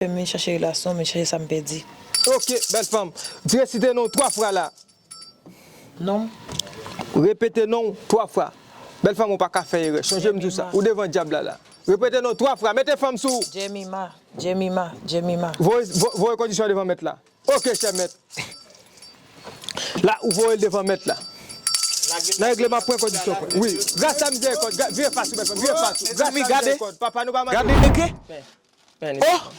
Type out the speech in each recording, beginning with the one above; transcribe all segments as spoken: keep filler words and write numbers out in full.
m vin chache relasyon, m vin chache sa m pèdi. Ok, bèl fanm. Di resite non w twa fwa la. Non. Repete non w twa fwa. Bèl fanm, ou pa ka fè erè. Chonje m di w sa. Ou devan dyab la la. Repete non w twa fwa. Mete fanm sou ou. Jemima, Jemima, Jemima. Voye vo- voye kondisyon devan mèt la. Ok, chè mèt. La, ou voye l devan mèt la. Nan regle m ap pran kondisyon. Wi. Gras a mizèrikòd. Gra- Vire fas ou, bèl fanm. Vire fas ou. Gras a mizèrikòd. Papa nou pa mande. Gade nèg. Oh!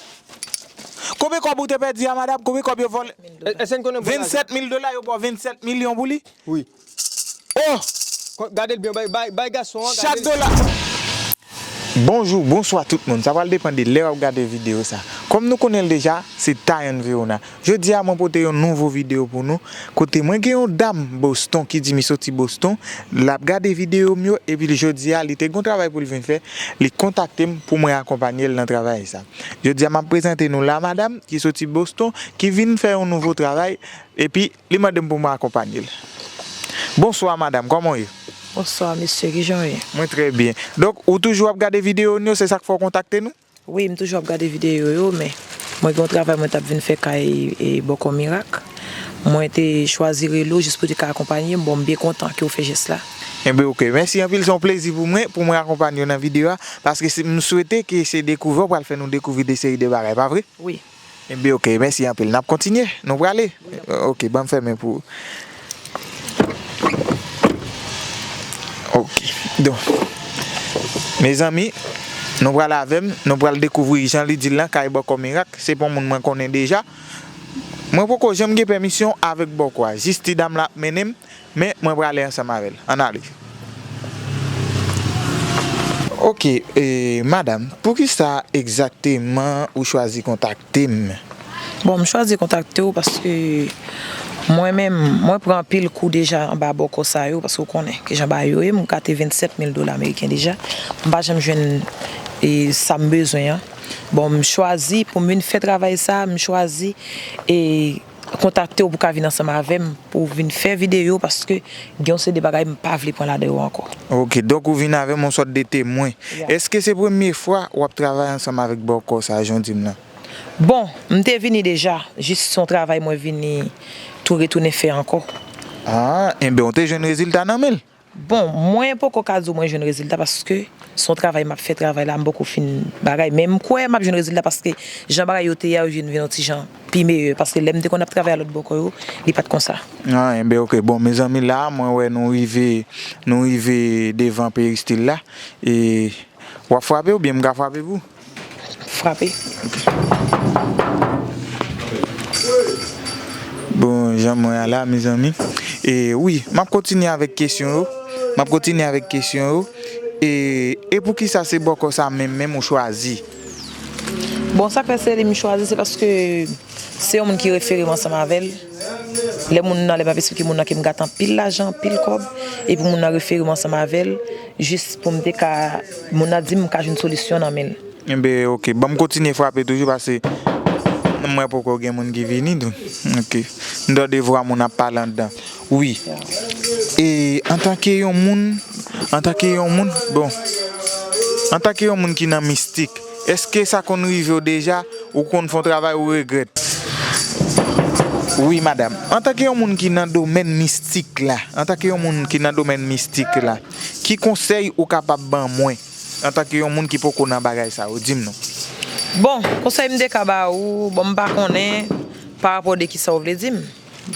Konbyen kòb ou te pèdi a, madanm? Konbyen kòb yo vòlè? Èske n konnen bon lajan? Vennsèt mil dola, yo ba w vennsèt milyon pou li? Wi. Oh! Gade l byen, bay, bay, bay gason an. Chak dola. Bonjou, bonswa tout moun. Sa pral depann de lè w ap gade videyo sa. Kòm nou konnen l deja, se Tayon Verona. Jodi a, mwen pote yon nouvo videyo pou nou. Kote mwen gen yon dam Boston ki di m li soti Boston. L ap gade videyo m yo, epi jodi a, li te gen yon travay pou l vin fè. Li kontakte m pou mwen akonpanye l nan travay sa. Jodi a, m ap prezante nou la madanm ki soti Boston, ki vin fè yon nouvo travay, epi li mande m pou mwen akonpanye l. Bonswa madanm, kòman w ye? Bonswa mesye, kijan w ye? Mwen trè byen. Donk, ou toujou ap gade videyo n yo, se sa k fè w kontakte nou? Wi, m toujou ap gade videyo yo, men mwen gen yon travay mwen t ap vin fè kay e, Bòkò Mirak. Mwen te chwazi rele w jis pou te ka akonpanye m, bon, m byen kontan ke w fè jès la. Enben, oke. Mèsi anpil, se yon plezi pou mwen, pou mwen akonpanye w nan videyo a, paske se- m swete ke se dekouvè w pral fè nou dekouvri de seri de bagay, pa vre? Wi. Enben, oke, mèsi anpil. N ap kontinye? Nou prale? Oke, ban m fèmen pou ou. Oke. Donk, mezanmi, nou pral avè m, nou pral dekouvri jan li di l lan, kay Bòkò Mirak, se pa yon moun mwen konnen deja. Mwen poko janm gen pèmisyon avèk Bòkò a. Jis ti dam la ap mennen m, men mwen prale ansanm avè l. Ann ale. Oke, e, madanm, poukisa egzakteman ou chwazi kontakte m? Bon, m chwazi kontakte w paske mwen menm, mwen pran anpil kou deja anba Bòkò sa yo, paske w konnen kijan bagay yo ye, m gate vennsèt mil dola ameriken deja, m pa janm jwenn e, sa m bezwen an. Bon, m chwazi pou m vin fè travay sa, m chwazi e, kontakte w pou ka vin ansanm avè m, pou w vin fè videyo, paske gen yon seri de bagay m pa vle pran ladan yo ankò. Oke, donk ou vin avè m yon sòt de temwen. Èske se premye fwa w ap travay ansanm avèk Bòkò sa, jan w di m nan? Bon, m te vini deja, jis se yon travay mwen vini tou retounen fè ankò. Ah, enben, w te jwenn rezilta nan men l? Bon, mwen poko ka di w mwen jwenn rezilta paske se yon travay m ap fè, travay la m poko fin bagay, men m kwè m ap jwenn rezilta paske jan bagay yo te ye a, yo vin vin yon ti jan pi meyè, paske lè m te konn ap travay a lòt bò kò yo, li pa t konsa. Ah, enben, oke. Bon, mezanmi, la, mwen wè nou rive, nou rive devan peristil la. E w ap frape oubyen m ka frape pou ou? Frape. Bon, jan mwen a la, mezanmi. E wi, m ap kontinye avèk kesyon yo. M ap kontinye avèk kesyon yo. E, e poukisa se bòkò sa menm menm ou chwazi? Bon, sa k fè se li m chwazi, se paske se yon moun ki refere m ansanm avè l. Lè moun nan, lè m ap esplike moun nan ke m gate anpil lajan, anpil kòb, epi moun nan refere m ansanm avè l, jis pou m te ka, moun nan di m m ka jwenn solisyon nan men l. Enben, oke. Ban m kontinye frape toujou, paske mwen poko gen moun ki vini tou. Oke. M tande vwa moun ap pale anndan. Wi. E antanke yon moun, antanke yon moun, bon, antanke yon moun ki nan mistik, èske sa konn rive w deja, ou konn fè yon travay ou regrèt? Wi, madanm. Antanke yon moun ki nan domèn mistik la, antanke yon moun ki nan domèn mistik la, ki konsèy ou kapab ban mwen? Antanke yon moun ki poko nan bagay sa yo, di m non. Bon, konsèy m te ka ba ou, bon, m pa konnen pa rapò de kisa w vle di m,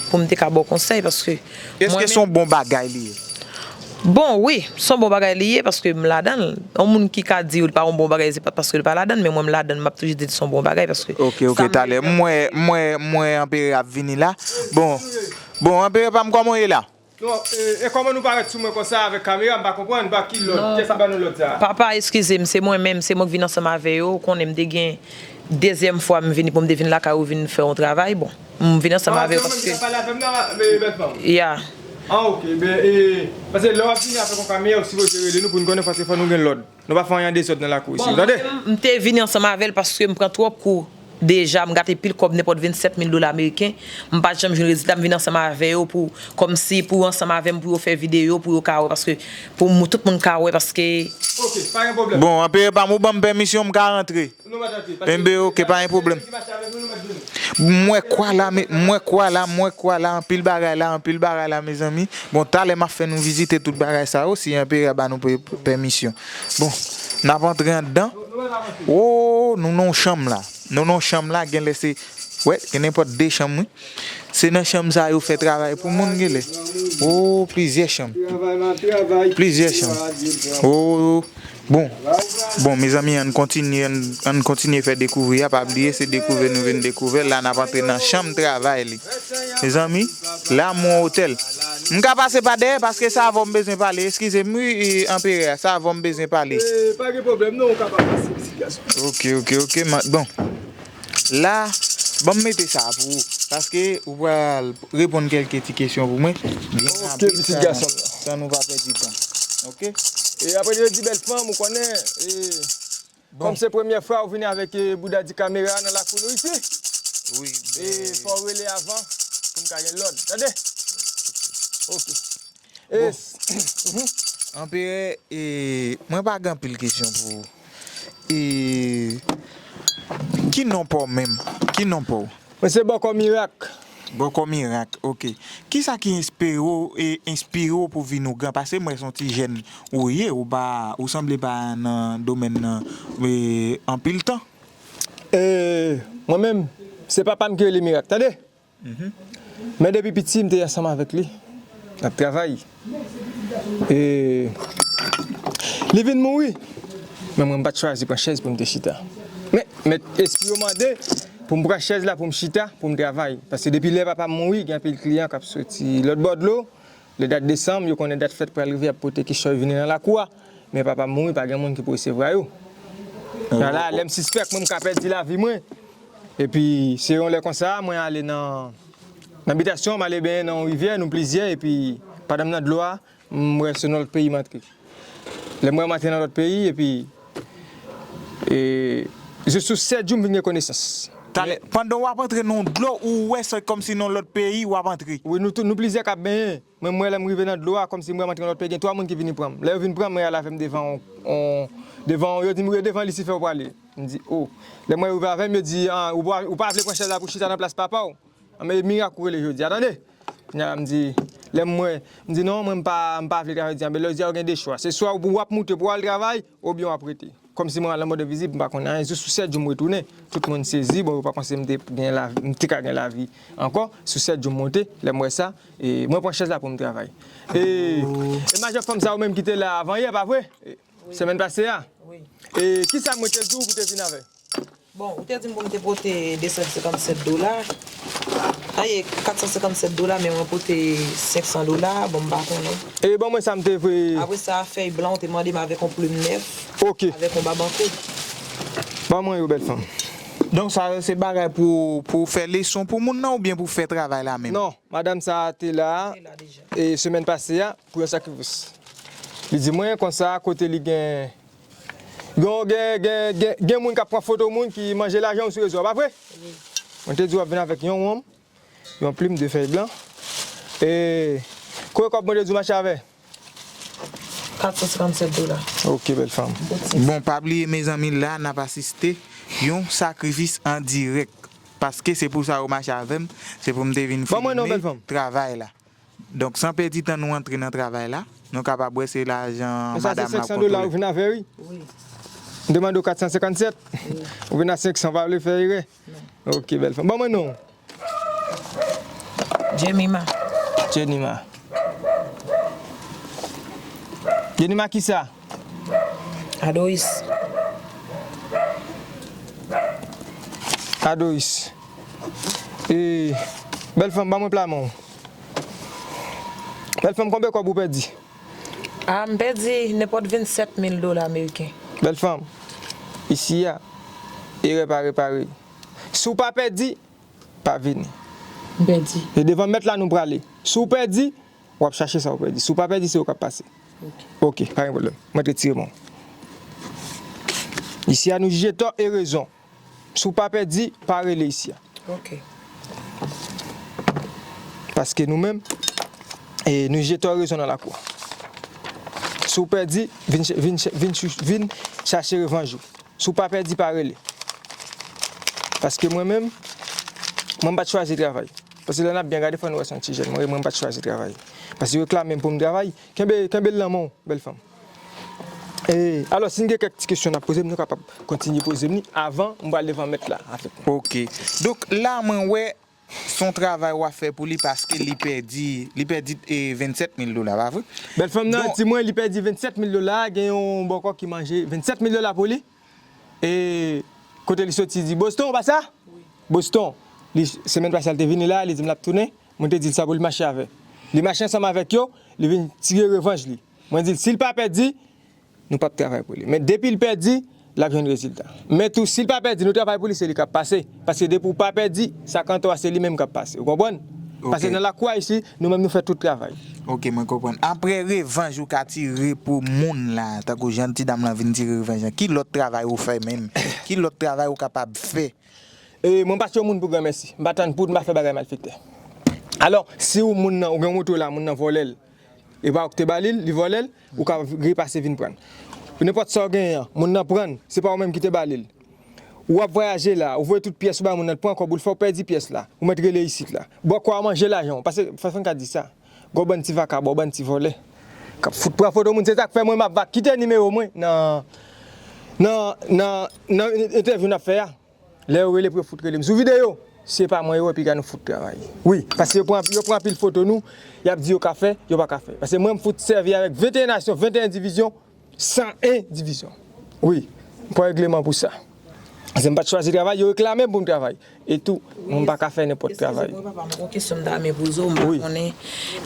pou m te ka ba w konsèy, paske Èske se yon bon bagay li ye? Bon, wi, se yon bon bagay li ye, paske m ladan l. Yon moun ki ka di w li pa yon bon bagay, se pa paske li pa ladan l, men mwen m ladan l, m ap toujou di l se yon bon bagay, paske... Oke, oke, talè. M wè, m wè, m wè Anperè ap vini la. Bon, bon, Anperè pa m, kòman w ye la? Non, e, e kòman nou parèt sou mwen konsa avèk kamera, m pa konprann, pa ki lòd, kiyès ki ba nou lòd sa a? Papa, eskize m, se mwen menm, se mwen k vin ansanm avè yo, ou konnen m te gen dezyèm fwa m vini pou m te vin lakay ou vin fè yon travay, bon, m vin ansanm avè yo paske... Pale avè m nan, bèl fanm. Ya. Ah, oke, ben, e, paske lè w ap vini avèk yon kamera, ou sipoze rele nou pou n konnen paske fò nou gen lòd. Nou pa fè anyen an dezòd nan lakou isi, tande? M te vini ansanm avè l paske m pran twòp kou. Deja, m gate pil kòb, nenpòt vennsèt mil dola ameriken. M pa t janm jwenn rezilta, m vin ansanm avè yo pou, kòmsi pou ansanm avè m, pou yo fè videyo, pou yo ka wè, paske pou mou-, tout moun ka wè, paske. Ok, pa gen pwoblèm. Bon, anperè pa m, ou ban m pèmisyon, m ka rantre. Nou mèt antre. Enben, ok, pa gen pwoblèm. M wè kwa la, me-, m wè kwa la, m wè kwa la, anpil bagay la, anpil bagay la, mezanmi. Bon, talè m ap fè nou vizite tout bagay sa yo, si anperè ba nou pè-, pèmisyon. Bon, n ap antre anndan. Oh, nou nan yon chanm la. Nou nan yon chanm la, genlè se, wè, gen nenpòt de chanm, wi. Se nan chanm sa yo fè travay pou moun, genlè. Oh, plizyè chanm. Plizyè chanm. Oh, bon. Bon, mezanmi, ann kontinye, ann, ann kontinye fè dekouvri a. Pa bliye, se dekouvè nou vin dekouvè. La, n ap antre nan chanm travay li. Mezanmi, la, m yon otèl. M ka pase pa dèyè paske sa avè w m bezwen pale. Eskize m, wi, e, anperè, sa avè w m bezwen pale. E, pa gen pwoblèm, non, ou ka pa pase, pitit gason. Ok, ok, ok, ma-, bon. La, ban m mete sa pou ou, paske ou pral reponn kèlke ti kesyon pou mwen. Byen rapid, pitit gason m nan. San nou pa pèdi tan. Ok? E apre, yo di bèl fanm, ou konnen, e, kòm se premyè fwa ou vini avèk, e, bouda di kamera nan lakou nou isi. Wi. E fò w rele avan pou n ka gen lòd. Tande? Ok. E, bon. Anperè, e, mwen pa gen anpil kesyon pou ou. E, ki non pa w menm? Ki non pa w? Mwen se Bòkò Mirak. Bòkò Mirak, ok. Kisa ki enspire w, e, enspire w pou vin ougan? Paske mwen se yon ti jèn ou ye, ou pa, ou sanble pa nan domèn nan, e, anpil tan. E, mwen menm, se papa m ki rele Mirak, tande? Men depi piti, m te ansanm avèk li. N ap travay. E li vin mouri. Men mwen, m pa t chwazi pran chèz pou m te chita. Men, mèt espri yo mande pou m pran chèz la, pou m chita, pou m travay. Paske depi lè papa m mouri, gen anpil kliyan k ap soti lòt bò dlo. Lè dat desanm, yo konnen dat fèt pral rive, y ap pote kichòy vini nan lakou a. Men papa m mouri, pa gen moun ki pou resevwa yo. Kounye a la, lè m sispèk mwen, m ka pèdi lavi mwen. Epi, se yon lè konsa, mwen ale nan, nan bitasyon, m ale benyen nan yon rivyè, nou plizyè, epi pandan m nan dlo a, m wè se nan lòt peyi m antre. Lè m wè m antre nan lòt peyi, epi, e, jis sou sèt jou, m vin gen konesans. Talè, pandan w ap antre nan dlo, ou wè se kòmsi nan lòt peyi w ap antre. Wi, nou tou, nou plizyè k ap benyen. Mwen, mwen, lè m rive nan dlo a, kòmsi m wè m antre nan lòt peyi, gen twa moun ki vini pran m. Lè yo vin pran m, yo al avè m devan yon, yon, devan yon, yo di m, "Wi, devan Lisifè w prale." M di, "O." Lè m wè yo rive avè m, yo di, "A, ou pa, ou pa vle pran chèz la pou chita nan plas papa w? Anben, e Mirak ou rele jodi a, tande." Kounye a, m di, lè m wè, m di, "Non, mwen, m pa, m pa vle travay jodi a." Anben, lè yo di a, ou gen de chwa. Se swa w ap moute pou w al travay, oubyen w ap rete. Kòmsi mwen al nan mòd envizib, m pa konn anyen. Jis sou sèt jou m retounen. Tout moun sezi, bon, yo pa panse m te gen lavi, m te ka gen lavi ankò. Sou sèt jou m monte, lè m wè sa, e mwen pran chèz la pou m travay. E, e majò fanm sa ou menm ki te la avan yè, pa vre? E, semèn pase a? Wi. E kisa mwen te di w pou te vin avè? Bon, ou te di m pou m te pote de san senkannsèt dola. Aye, kat san senkannsèt dola, men mwen pote senk san dola, bon, m pa konnen. E ban mwen sa m te voye. Apre sa, fèy blan, ou te mande m avèk yon plim nèf, ok, avèk yon babankou. Ban mwen yo, bèl fanm. Donk, sa yo se bagay pou, pou fè leson pou moun nan oubyen pou fè travay la menm? Non, madanm sa a te la, te la deja, e semèn pase a, pou yon sakrifis. Li di mwen konsa, kote li gen, gen, gen, gen, gen, gen moun k ap pran foto moun ki manje lajan w sou rezo a, pa vre? Wi. Mwen te di w ap vin avèk yon wonm, yon plim, de fèy blan. E kote kòb mwen te di w mache avè? Kat san senkannsèt dola. Ok, bèl fanm. Bon, pa bliye, mezanmi, la n ap asiste yon sakrifis an dirèk. Paske se pou sa yo mache avè m, se pou m te vin filme travay la. Donk, san pèdi tan, nou antre nan travay la. Nou kapab wè se lajan madanm la kontwole. Men sa se senk san dola ou vin avè, wi. Wi. M te mande w kat san senkannsèt. Wi. Ou vin a senk san, pa vle fè erè. Non. Ok, bèl fanm. Ban mwen non. Jemima. Jenima. Jenima kisa? Adoyis. Adoyis. E, bèl fanm, ban mwen pla men w. Bèl fanm, konbyen kòb ou pèdi? A, m pèdi nenpòt vennsèt mil dola ameriken. Bèl fanm, isi a, erè pa repare. Si w pa pèdi, pa vini. M pèdi. E devan mèt la nou prale. Si w pèdi, w ap chache sa w pèdi. Si w pa pèdi, se ou k ap pase. Ok. Ok, pa gen pwoblèm. Mwen retire men w. Isi a, nou jije tò e rezon. Si w pa pèdi, pa rele isi a. Ok. Paske nou menm, e, nou jete w rezon nan lakou a. Si w pèdi, vin, ch- vin, ch- vin, chou- vin chache revanj ou. Si w pa pèdi, pa rele. Paske mwen menm, mwen m pa t chwazi travay. Paske lè n ap byen gade, fò nou wè se yon ti jèn. Mwen, mwen m pa t chwazi travay. Paske yo reklame m pou m travay. Kenbe, kenbe l nan men w, bèl fanm. E, alò, si n gen kèk ti kesyon n ap poze m, nou kapab kontinye poze m li avan m pral devan mèt la avèk mwen. Ok. Donk, la, mwen wè se yon travay w ap fè pou li paske li pèdi, li pèdi e, vennsèt mil dola, pa vre? Bèl fanm nan di mwen li pèdi vennsèt mil dola, gen yon bòkò ki manje vennsèt mil dola pou li. E kote li soti, di Boston, ou pa sa? Boston. Li, semèn pase a, li te vini la, li di m l ap tounen. Mwen te di l sa pou li mache avè. Li mache ansanm avèk yo, li vin tire revanj li. Mwen di l, si l pa pèdi, nou p ap travay pou li. Men depi l pèdi, l ap jwenn rezilta. Men tou, si l pa pèdi, nou travay pou li, se li k ap pase. Paske depi w pa pèdi, sa k antò a, se li menm k ap pase. Ou konprann? Paske nan lakou a isi, nou menm nou fè tout travay. Ok, mwen konprann. Apre revanj ou ka tire pou moun la, tankou jan ti dam lan vin tire revanj lan, ki lòt travay ou fè menm? Ki lòt travay ou kapab fè? E mwen pa t yon moun pou granmèsi. M pa tann poud, m pa fè bagay malfektè. Alò, si w moun nan, ou gen yon moto la, moun nan vòlè l, e pa ou ki te ba li l, li vòlè l, ou ka repase vin pran l. Nenpòt sa w genyen an, moun nan pran l, se pa ou menm ki te ba li l. Ou ap vwayaje la, ou voye tout pyès ou bay moun nan, l pran kòb ou, l fè w pèdi pyès la, ou mèt rele isit la. Bòkò a manje lajan w, paske fason n ka di sa, gwo bann ti vakabon, bann ti vòlè k ap fout pran foto moun, se sa k fè mwen m ap va kite nimewo mwen nan, nan, nan, nan entèvyou n ap fè a. Lè yo rele pou yo fout rele m sou videyo, si se pa mwen yo, epi gade nou fout travay. Wi, paske yo pran, yo pran anpil foto nou, y ap di yo ka fè, yo pa ka fè. Paske mwen m fout sèvi avèk venteyen nasyon, venteyen divizyon, san en divizyon. Wi, m pran regleman pou sa. Paske m pa t chwazi travay, yo reklame m pou m travay. E tou, mwen m pa ka fè nenpòt travay. Eskize mwen papa, m gon kesyon m ta renmen poze w, m pa konnen.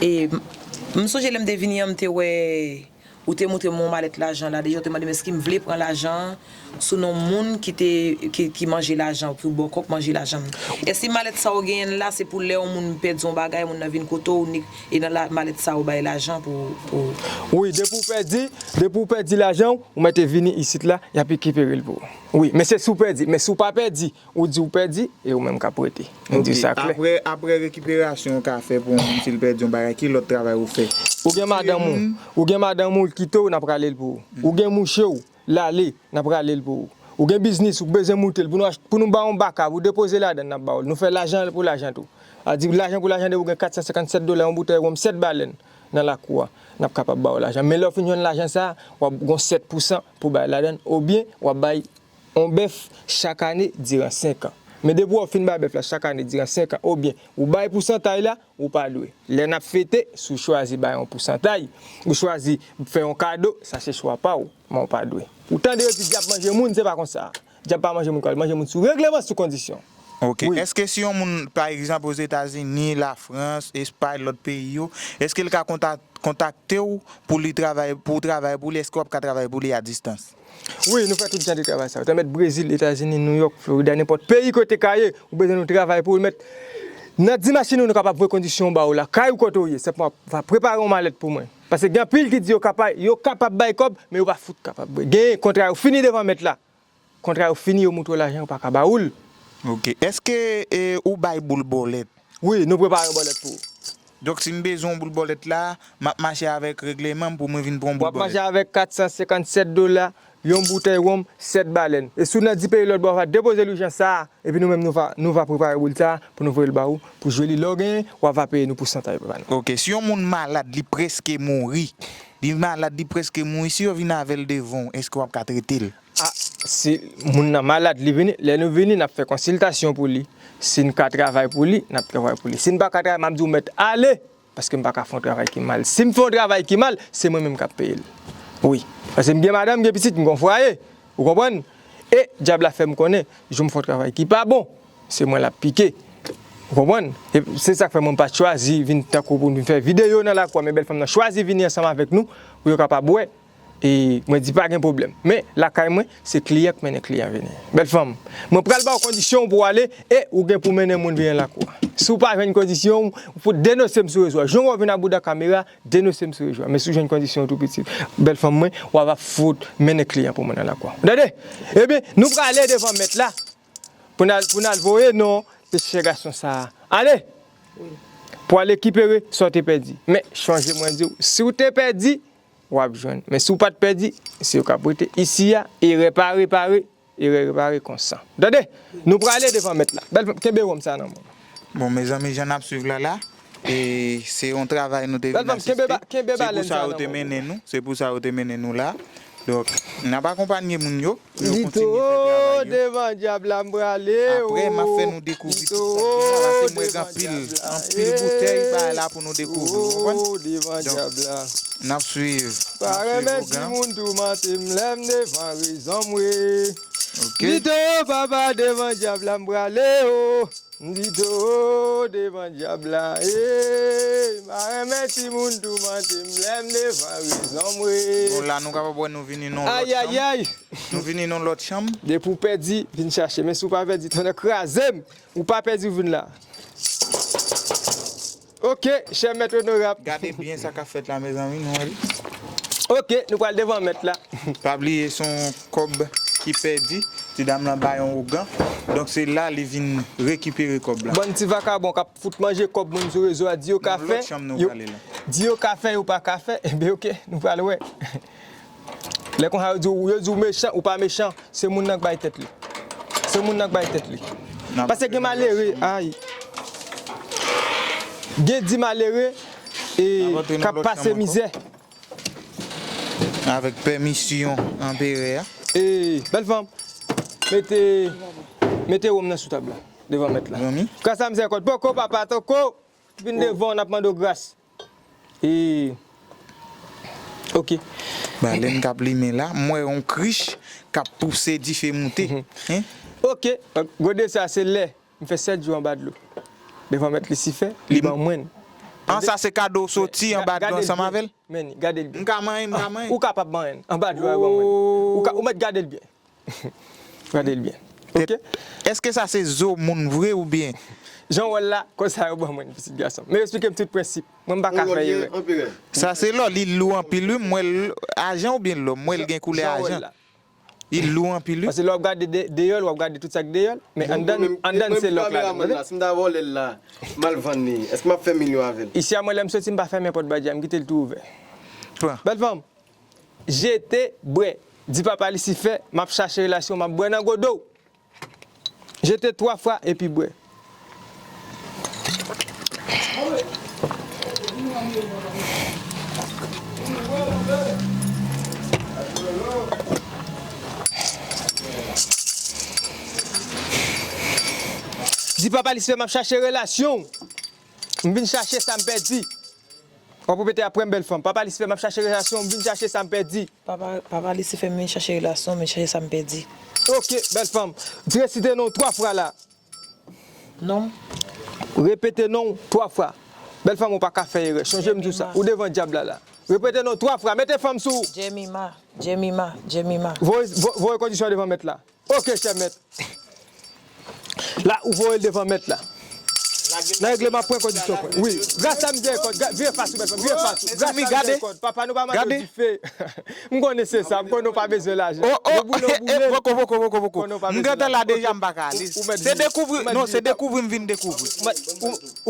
E, m sonje lè m te vini an, m te wè Ou te montre m yon malèt lajan la deja, ou te mande m èske m vle pran lajan an sou non moun ki te ki, ki manje lajan, ki bòkò k manje lajan m. Èske malèt sa ou genyen la se pou lè yon moun pèdi yon bagay, moun nan vin kote w, ni, e nan la, malèt sa ou bay lajan pou, pou. Wi, depi w pèdi, depi w pèdi lajan w, ou mèt vini isit la, y ap rekipere l pou ou. Wi, men se si w pèdi, men si w pa pèdi, ou di w pèdi, e ou menm k ap rete. Nou di sa klè. Apre, apre rekiperasyon ou ka fè pou yon moun si l pèdi yon bagay, ki lòt travay ou fè? Ou gen madanm ou, ou gen madanm ou l kite w, n ap rale l pou ou. Ou gen mouche w, l ale, n ap rale l pou ou. Ou gen biznis, ou bezwen moute l, pou nou, pou nou ba w yon baka, pou depoze ladan l, n ap ba w l. Nou fè lajan pou lajan tou. A di lajan pou lajan, depi w gen kat san senkann sèt dola, yon boutèy wonm, sèt balèn nan lakou a, n ap kapab ba w lajan. Men lè w fin jwenn lajan sa a, w ap gen sèt pousan pou bay ladan l, oubyen w ap bay yon bèf chak ane diran senk an. Men depi w fin bay bèf la chak ane diran senk an, oubyen ou bay pousantay la, ou pa dwe. Lè n ap fete, si w chwazi bay yon pousantay, ou chwazi fè yon kado, sa se chwa pa w, men w pa dwe. Ou tande yo di dyab manje moun, se pa konsa. Dyab pa manje moun, kòl manje moun sou regleman, sou kondisyon. Ok. Èske si yon moun, pa egzanp, Ozetazini, Lafrans, Espay, lòt peyi yo, èske l ka kontak kontakte w pou li travay, pou w travay pou li, èske w ap ka travay pou li a distans? Wi, nou fè tout jan de travay sa yo. Tanmèt Brezil, Etazini, Nouyòk, Florida, nenpòt peyi kote ka ye, ou bezwen nou travay pou ou, mèt. Nan di machin ou, nou kapab voye kondisyon ba ou la, kay ou kote ou ye, senpman w ap va prepare yon malèt pou mwen. Paske gen anpil ki di yo kapab, yo kapab bay kòb, men yo pa fout kapab. Gen kontra yo fini devan mèt la. Kontra yo fini, yo montre w lajan, yo pa ka ba ou l. Ok. Èske e, ou bay boul bòlèt? Wi, nou prepare yon bòlèt pou ou. Donk, si m bezwen yon boul bòlèt la, m ap mache avèk regleman m pou mwen vin pran yon boul bòlèt. W ap mache avèk kat san senkann sèt dola, yon boutèy wonm, sèt balèn. E si w nan di peyi lòt bò, w ap depoze lijan sa a, epi nou menm nou va, nou va prepare boul sa a pou nou voye l ba ou, pou jwe li. Lè w genyen, w ap va peye nou pousantay, papa nou. Ok, si yon moun malad, li prèske mouri, li malad, li prèske mouri, si yo vin avè l devan w, èske w ap ka trete l? A, si moun nan malad, li vini, lè nou vini, n ap fè konsiltasyon pou li. Si n ka travay pou li, n ap travay pou li. Si n pa ka travay, m ap di w mèt ale, paske m pa ka fè yon travay ki mal. Si m fè yon travay ki mal, se mwen menm k ap peye l. Wi. Paske m gen madanm, m gen pitit, m gen yon fwaye. Ou konprann? E dyab la fè m konnen, jou m fè yon travay ki pa bon, se mwen l ap pike. Ou konprann? E se sa k fè mwen pa chwazi vin tankou pou m vin fè videyo nan lakou a, men bèl fanm nan chwazi vini ansanm avèk nou, pou yo kapab wè. E mwen di pa gen pwoblèm. Men, lakay mwen, se kliyan k mennen kliyan vini. Bèl fanm, mwen pral ba w kondisyon w pou w ale e ou gen pou mennen moun vini nan lakou a. Si w pa jwenn kondisyon w, ou fout denonse m sou rezo a. Jan w wè w vin abouda kamera, denonse m sou rezo a. Men si w jwenn kondisyon w tou pitit, bèl fanm mwen, w ap fout mennen kliyan pou mwen nan lakou a. Ou tande? Ebyen, nou prale devan mèt la. pou n al, pou n al voye non, se chè gason sa a. Ale! Pou al rekipere sa w te pèdi. Men, chonje mwen di w, si w te pèdi, w ap jwenn. Men si w pa t pèdi, se yo k ap rete isi a, erè pa repare, erè repare konsa. Tande, nou prale devan mèt la. Bèl fanm, kenbe wòm sa nan men w. Bon, mezanmi, jan n ap swiv la la, e se yon travay nou te vin asiste. Bèl fanm, kenbe ba-, kenbe balèn sa nan men w. Se pou sa yo te mennen nou, se pou sa yo te mennen nou la. Donk, n ap akonpanye moun yo pou yo kontinye fè travay yo. Devan dyab la m prale. Apre, m ap fè nou dekouvri tout sa k gen la. La se mwen gen anpil, anpil boutèy bagay la pou nou dekouvri, w konprann? Donk, n ap swiv, n ap swiv Ogan. Timoun toumante m lè m devan rezon m wi. Ok. Lito papa devan dyab la m prale o. M di do devan dyab la, ey, m pa renmen timoun toumante m lè m devan rezon m wi. Bon, la nou kapab wè nou vini nan lòt chanm. Ayayay. Nou vini nan lòt chanm. Depi w pèdi, vin chache. Men si w pa pèdi, tonnè kraze m. Ou pa pèdi, w vin la. Ok, chè mèt onorab. Gade byen sa k ap fèt la, mezanmi, nou wè l. Ok, nou pral devan mèt la. Pa bliye, se yon kòb ki pèdi. Ti dam lan bay yon ougan. Donk, se la li vin rekipere kòb la. Bann ti vakabon k ap fout manje kòb moun sou rezo a, di yo ka fè, di yo ka fè, yo pa ka fè, enben, ok, nou pral wè. Lè konsa, yo di w, yo di w mechan, ou pa mechan, se moun nan k bay tèt li. Se moun nan k bay tèt li. Paske gen malere, ay. Gen di malere, e, k ap pase mizè. Avèk pèmisyon anperè a. E, bèl fanm, mete, mete wonm nan sou tab la, devan mèt la. Kras a mizèrikòd, poko, papa, toko, vin devan w, n ap mande w gras. E, ok. Balèn k ap limen la, m wè yon krich k ap pouse dife moute. Hen? Ok, gode sa, se lè m fè sèt jou anba dlo. Devan mèt Lisifè, li ban mwen l. An, sa se kado w soti anba dlo ansanm avè l? Men, gade l byen. M ka manyen, m ka manyen. Ou kapab manyen l. Anba dlo a, li ban mwen l. Ou ka, ou mèt gade l byen. Gade l byen. Ok? Èske sa se zo moun vre oubyen? Jan w wè l la, konsa yo ban mwen l, pitit gason m. Men yo eksplike m tout prensip. Mwen, m pa ka fè erè. Sa se lò, li lou anpil, wi. M wè l ajan oubyen lò? M wè l gen koulè ajan. Li lou anpil, wi. Paske lè w ap gade de-, deyò l, w ap gade tout sa k deyò l, men anndan, anndan se lòk la. Si m ta vòlè l la, m al vann li, èske m ap fè milyon avè l? Isi a, mwen, lè m soti, m pa fèmen pòt badja, m kite l tou ouvè. Pran. Bèl fanm, jete, bwè. Di papa Lisifè, m ap chache relasyon, m ap bwè nan godo w. Jete twa fwa epi bwè. Di papa Lisifè, m ap chache relasyon w. M vin chache sa m pèdi. W ap repete apre m, bèl fanm. Papa Lisifè, m ap chache relasyon w, m vin chache sa m pèdi. Papa, papa Lisifè, m vin chache relasyon, m vin chache sa m pèdi. Ok, bèl fanm. Di resite non w twa fwa la. Non m. Repete non w twa fwa. Bèl fanm, ou pa ka fè erè. Chonje m di w sa. Ou devan dyab la la. Repete non w twa fwa. Mete fanm sou ou. Jemima, Jemima, Jemima. Voye, vo-, voye kondisyon devan mèt la. Ok, chè mèt. La, ou voye l devan mèt la. Nan règleman pwen kondisyon pwen. Wi. Gras a mizèrikòd, gra-, vire fas ou, bèl fanm, vire fas ou. Gras a mizèrikòd, papa nou pa mande w dife. M konnen se sa, m konnen w pa bezwen lajan. Yo boule w boule. Poko, poko, poko, poko. M gentan la deja, m pa ka ale. Se dekouvri, non, se dekouvri m vin dekouvri.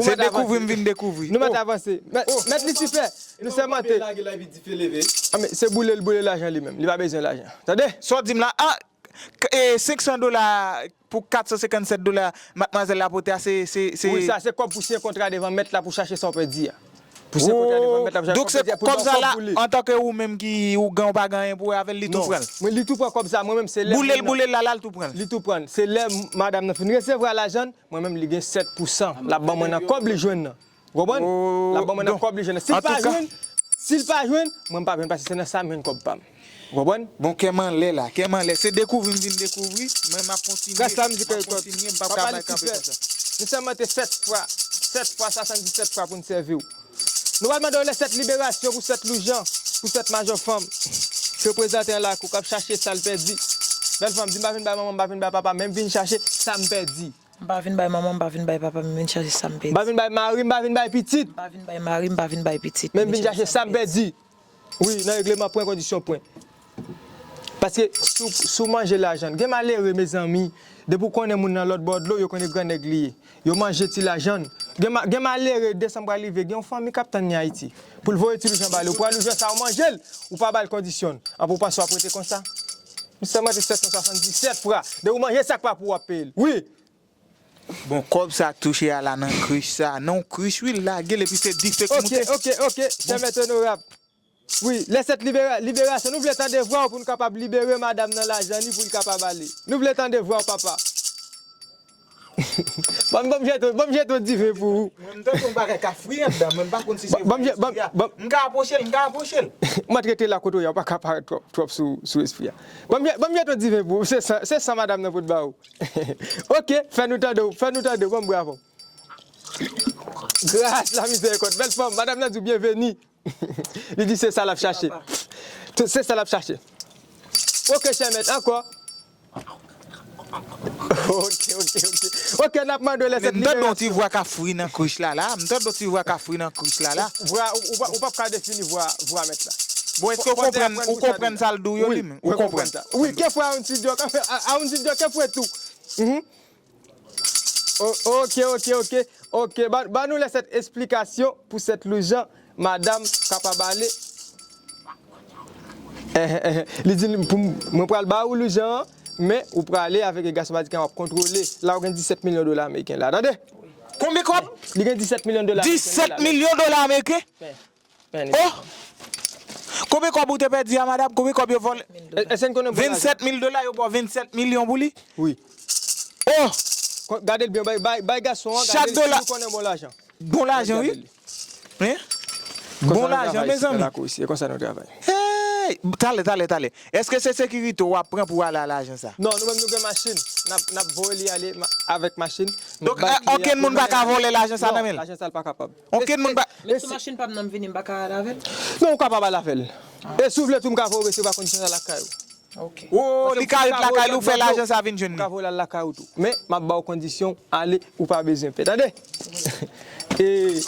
Se dekouvri m vin dekouvri. Nou mèt avanse. Mèt, mèt Lisifè, nou sèmante. A, men se boule l boule lajan li menm. Li pa bezwen lajan. Tande? Sa w di m la, a, K-, e, senk san dola pou kat san senkann sèt dola madmwazèl la pote a, se, se, se. Wi, sa se kòb pou siyen kontra devan mèt la pou chache sa w pèdi a. Pou siyen kontra devan mèt la pou chache sa w pèdi a, pou l ba w kòb pou li. Donk, se kòb sa la, antanke ou menm ki ougan, ou pa gen anyen pou wè avè l, li tou pran l. Non, mwen, li tou pran kòb sa, mwen menm, se lè moun nan. Boule l, boule l la, la, l tou pran l. Li tou pran l. Se lè m-, madanm nan fin resevwa lajan l, mwen menm, li gen sèt pou san l ap ban mwen nan kòb li jwenn nan. Ou konprann? L ap ban mwen nan kòb li jwenn nan. Si l pa jwenn, si l pa jwenn, mwen m pa jwenn paske se nan sa m jwenn kòb pa m. Ou konprann? Bon, kè m anlè la, kè m anlè. Se dekouvri m vin dekouvri, mwen m ap kontinye, m ap kontinye, m p ap ka bay kanpe konsa. Nou sèmante sèt fwa, sèt fwa, swasanndisèt fwa pou n sèvi w. Nou pral mande w lè sèt liberasyon pou sèt Loujan, pou sèt majò fanm. Reprezante an lakou k ap chache sa l pèdi. Bèl fanm, di m pa vin bay manman, m pa vin bay papa, men m vin chache sa m pèdi. M pa vin bay manman, m pa vin bay papa, men m vin chache sa m pèdi. M pa vin bay mari, m pa vin bay pitit. M pa vin bay mari, m pa vin bay pitit. Men m vin chache sa m pèdi. Wi, nan règleman pwen kondisyon pwen. Paske si w, si w manje lajan, gen malere, mezanmi, Depi w konnen moun nan lòt bò dlo, yo konnen gran nèg li ye. Yo manje ti lajan n. Gen, ma- gen malere, desanm pral rive, gen yon fanmi k ap tann li Ayiti. Pou l voye ti lajan ba li. Ou pran lajan sa, ou manje l, ou pa ba l kondisyon. Anpi w panse w ap rete konsa? M sèmante sèt san swasanndisèt fra. Depi w manje sa k pa pou w ap peye l. Wi! Bon, kòb sa k touche a la nan krich sa. Nan yon krich, wi, l lage l, epi se dife k moute. Ok, ok, ok, chè mèt onorab. Wi, lè sèt libera, liberasyon, nou vle tande vwa w pou n kapab libere madanm nan lajan li pou l kapab ale. Nou vle tande vwa w, papa. Ban m, ban m jete, ban m jete yon diven pou ou. Mwen, m tande yon bagay ka fri anndan, mwen, m pa konn si se vwa espri a. M ka apwoche l, m ka apwoche l. Mwen t rete la kote w ye, ou pa ka parèt twòp, twòp sou, sou espri a. Ban m, ban m jete yon diven pou ou, se san, se san madanm nan pot ba ou. Ok, fè nou tande w, fè nou tande w, ban m bwa avè w. Gras, lamizèrikòd, bèl fanm, madanm nan di w byenveni. Li di se sa l ap chache. Se sa l ap chache. Ok, chè mèt, ankò. Ok, ok, ok. Ok, n ap mande w lè sèt liberasyon. M tande yon ti vwa k ap fri nan krich la la. M tande yon ti vwa k ap fri nan krich la la. Vwa, ou, ou, ou p ap ka defini vwa, vwa mèt la. Bon, èske w konprann, ou konprann sa l di w yo li menm? Ou konprann? Wi, ke fwa a yon ti djòk, a yon ti djòk, ke fwa tou. Mhm. Ok, ok, ok. Ok, ban nou lè sèt esplikasyon pou sèt lajan madanm kapab ale. Li di pou mwen pral ba ou lajan an, men ou prale avèk gason badikan w ap kontwole. La ou gen disèt milyon dola ameriken la, tande? Konbyen kòb? Li gen disèt milyon dola ameriken. Disèt milyon dola ameriken? Oh! Konbyen kòb ou te pèdi a, madanm? Konbyen kòb yo vòlè? Vennsenk mil dola, yo ba w vennsenk milyon pou li? Wi. Oh! Gade l byen, bay gason an, gade l si li konnen bon lajan. Bon lajan, wi. Hein? Bon lajan, mezanmi. E konsa nou travay. Hey! Talè, talè, talè. Èske se sekirite w ap pran pou w ale a lajan sa? Non, nou menm nou gen machin. N ap, n ap voye li ale avèk machin. Donk, okenn moun pa ka vòlè lajan sa nan men l? Non, lajan sa l pa kapab. Okenn moun pa. Men sou machin pa m nan m vini, m pa ka ale avè l? Non, ou kapab ale avè l. E si w vle tou, m ka voye w resevwa kondisyon sa lakay ou. Oh, li ka ret lakay li, ou fè lajan sa vin jwenn li. M ka voye l al lakay ou tou. Men, m ap ba w kondisyon, ale, ou pa bezwen pè. Tande? E.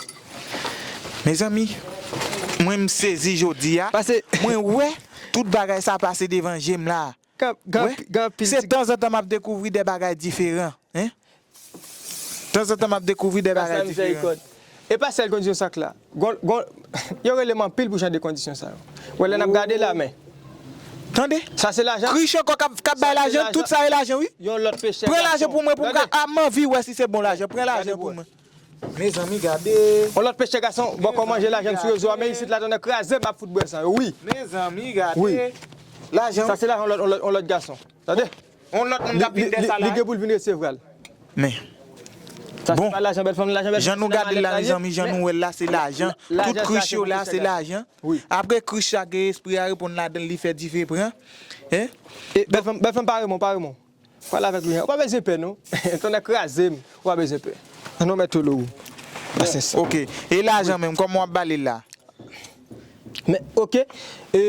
Mezanmi, mwen m sezi jodi a. Mwen wè tout bagay sa pase devan je m la. Gen anpil. Se tanzantan m ap dekouvri de bagay diferan. Hein? Tanzantan m ap dekouvri de bagay diferan. E pa sèl kondisyon sa k la. Gon, gon, yo rele m anpil pou jan de kondisyon sa yo. Ou wè lè n ap gade la, men. Tande? Sa se lajan. Krich ankò k ap, k ap bay lajan, tout sa e lajan, wi. Yon lòt pechè gason. Pran lajan pou mwen, pou m ka, a, m anvi wè si se bon lajan. Pran lajan pou mwen. Mezanmi, gade. Yon lòt pechè gason, bòkò manje lajan sou rezo a, men isit la, tonnè kraze m, m ap fout bwè san yo, wi. Mezanmi, gade. Lajan. Sa se lajan yon lòt, yon lòt gason. Tande? Yon lòt moun k ap vin dèyè sa la. Li gen pou l vin resevwa l. Men. Sa se pa lajan bèl fanm, lajan bèl fanm. Jan nou gade l la, mezanmi, jan nou wè l la, se lajan. Tout krich yo la, se lajan. Apre krich la, gen espri a reponn ladan l, li fè dife pran. Hein? Bèl fanm, bèl fanm, pare mwen, pare mwen. Pale avèk li. Ou pa bezwen pè, non. Tonnè kraze m. Ou pa bezwen pè. An non, mèt Tolo. Pasyans. Ok. E lajan menm, kòman w ap ba li l la? Men, ok. E,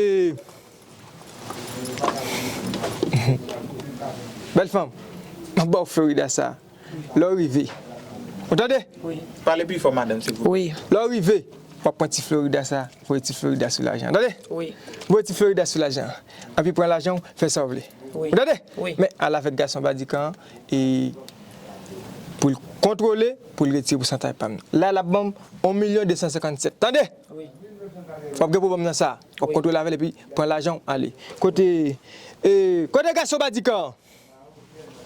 bèl fanm, m ap ba w Florida sa. Lè w rive. Ou tande? Wi. Pale pi fò, madanm, silvouplè. Wi. Lè w rive, w ap pran ti Florida sa, voye ti Florida sou lajan. Tande? Wi. Voye ti Florida sou lajan. Anpi pran lajan w, fè sa w vle. Wi. Ou tande? Wi. Men, al avèk gason badikan an, e, pou l kontwole, pou l retire pousantay pa m. La, l ap ban m yon milyon de san senkannsèt. Tande? Wi. W ap gen pwoblèm nan sa. W ap kontwole avè l epi pran lajan w ale. Kote, e, kote gason badikan an?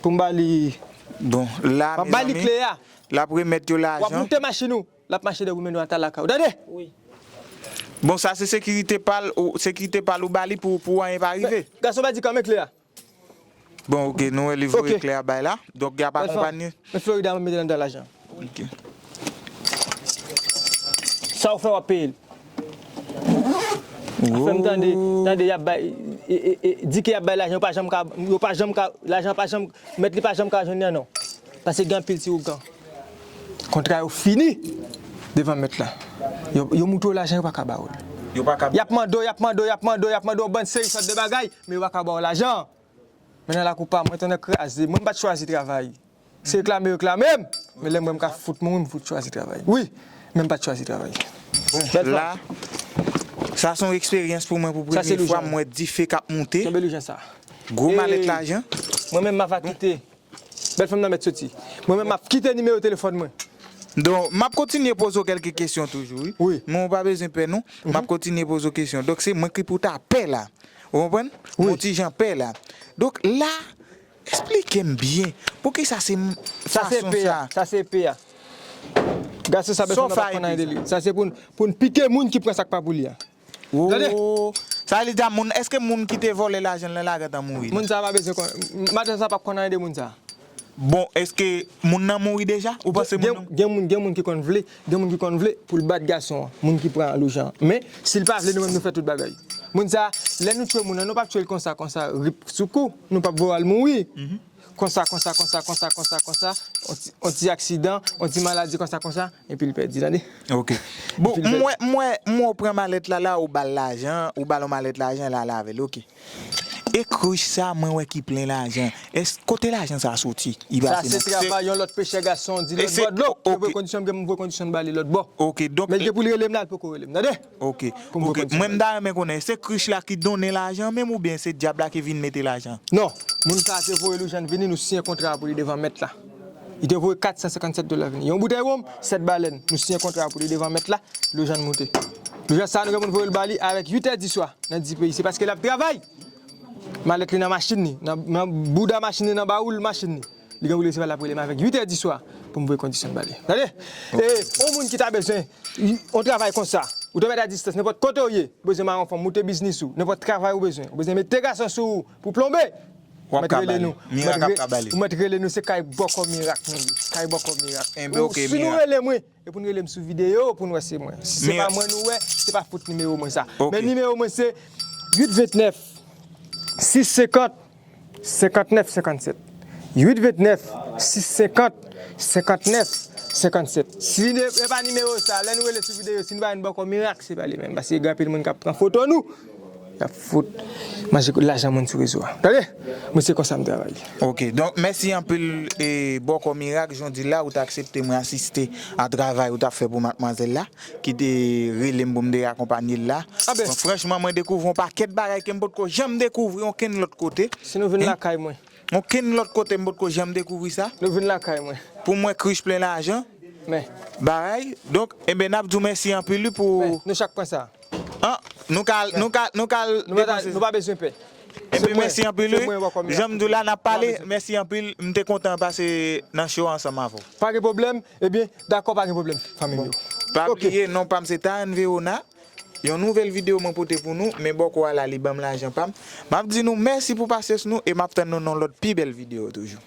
Pou m ba li. Bon, la, mezanmi. M ap ba li kle a. L ap remèt yo lajan. W ap moute machin ou. L ap mache depi w mennen w ata lakay ou. Tande? Wi. Bon, sa se sekirite pa l, ou, sekirite pa l ou ba li pou, pou anyen pa rive. Gason badikan, men kle a. Bon, ok, nou wè li voye kle a bay la. Donk, y ap akonpanye. Men Florida, mwen mete l anndan lajan. Ok. Sa w fè, w ap peye l. Fè m tande, tande, y ap bay, e, e, e, di ke y ap bay lajan, yo pa janm ka, yo pa janm ka, lajan pa janm, mèt li pa janm ka jwenn li an non. Paske gen anpil ti ougan. Kontra yo fini devan mèt la. Yo, yo moute w lajan, yo pa ka ba w l. Yo pa ka. Y ap mande w, y ap mande w, y ap mande w, y ap mande w yon bann seri sòt de bagay, men yo pa ka ba w lajan. Men nan lakou pa mwen, tonnè kraze. Mwen, m pa t chwazi travay. Se reklame yo reklame m. Men lè m wè m ka fout mouri, m fout chwazi travay. Wi, men m pa t chwazi travay. Bon, la, sa se yon eksperyans pou mwen pou premye fwa m wè dife k ap moute. Kenbe lajan sa. Gwo malèt lajan. Mwen menm, m ava kite. Bèl fanm nan mèt soti. Mwen menm, m ap kite nimewo telefòn mwen. Donk, m ap kontinye poze w kèlke kesyon toujou, wi. Wi. Men ou pa bezwen pè, non. M ap kontinye poze w kesyon. Donk, se mwen ki pou ta pè la. Ou konprann? Wi. Yon ti jan pè la. Donk, la, eksplike m byen. Poukisa se m- Sa se fason pe sa? a. Sa se pe a. Gason sa, Sa w pèsonn pa fè konn anyen de deja? Li. Sa se pou n, pou n pike moun ki pran sa k pa pou li a. Gade. Oh. Sa vle di a moun, èske moun ki te vòlè lajan l nan lagant an mouri? Moun sa pa bezwen konn. Madanm sa p ap konn anyen de moun sa. Bon, èske moun nan mouri deja? Ou panse moun Gen, nan gen moun, gen moun ki konn vle, gen moun ki konn vle pou l bat gason an, moun ki pran lajan an. Men, si l pa vle, nou menm nou fè tout bagay. Moun sa, lè nou tchwe moun nan, nou p ap tchwe l konsa, konsa, rip sou kou. Nou p ap voye al mouri. Konsa, konsa, konsa, konsa, konsa, konsa, on ti, on ti aksidan, on ti maladi, konsa, konsa, epi l pèdi, tande? Ok. Bon, m wè, m wè, m wè w pran malèt la, la, ou ba l lajan, ou ba l yon malèt lajan, l ale avè l, ok. E krich sa, mwen wè ki plen lajan. Èske kote lajan sa soti? Li Sa pase se nan- travay yon lòt pechè gason, di E lòt se- bò dlo. Mwen voye ok. Kondisyon m gen, mwen voye kondisyon m ba li lòt bò. Ok, donk Men l gen pou l rele m la, l poko rele m, tande? Ok, Pou m ok. voye kondisyon. Mwen m ta renmen konnen, se krich la ki donnen lajan menm oubyen se dyab la ki vin mete lajan? Non, moun sa a te voye Loujann vini, nou siyen kontra pou li devan mèt la. Li te voye kat san senkann sèt dola vini. Yon boutèy wonm, sèt balèn. Nou siyen kontra pou li devan mèt la, Loujann moute. Loujann sa a nou gen pou n voye l ba li avèk uit è di swa, nan di peyi. Se paske l ap travay. Malèt li nan machin li, nan, nan bouda machin li, nan bawoul machin li. Li gen pou l resevwa l ap rele m avèk uit è di swa pou m voye kondisyon ba li. Tande? E, yon moun ki ta bezwen yon travay konsa, ou te mèt a distans, nenpòt kote w ye, ou bezwen mare yon fanm, moute biznis ou, nenpòt travay ou bezwen, ou bezwen mete gason sou ou pou plonbe. W ap ka ba li. Mirak ap ka ba li. Ou mèt rele nou, se kay bòkò mirak nou ye. Kay bòkò mirak. Enben, ok, Si nou mirak. Rele mwen, e pou n rele m sou videyo, pou n wè se mwen. Si se Mirak. Pa mwen nou wè, se pa fout nimewo mwen sa. Ok. Men nimewo mwen se uit vennèf, sis senkant, senkantnèf senkannsèt. Uit vennèf, sis senkant, senkantnèf senkannsèt. Si ne, e pa nimewo sa, lè nou rele sou videyo, si nou pa jwenn bòkò mirak, se pa li menm. Paske gen anpil moun k ap pran foto nou. Y ap fout manje lajan moun sou rezo a. Tande? Mwen se konsa m travay. Ok, donk mèsi anpil e bòkò mirak, jan w di la, ou t aksepte mwen asiste a travay ou t ap fè pou madmwazèl la, ki te rele m pou m te akonpanye l la. Ah ben. Bon, franchman, mwen dekouvri yon pakèt bagay ke m potko janm dekouvri okenn lòt kote. Si nou vin Hein? Lakay mwen. Okenn lòt kote m potko janm dekouvri sa. Nou vin lakay mwen. Pou mwen, krich plen lajan. Men. Bagay. Donk, enben, n ap di w mèsi anpil wi pou. Men, nou chak pran sa. An, nou ka, nou ka, nou ka Nou pa, depanse. Nou pa bezwen pè. Epi mèsi anpil wi. Jan m di w la, n ap pale. Mèsi. Mèsi anpil. M te kontan pase nan show ansanm avè w. Pa gen pwoblèm. Ebyen, dakò, pa gen pwoblèm, fanmi m yo. Pa bliye, non pa m se Taran Verona. Yon nouvèl videyo mwen pote pou nou, men bòkò a la, li ban m lajan pa m. M ap di nou mèsi pou pasyans nou e m ap tann nou nan lòt pi bèl videyo toujou.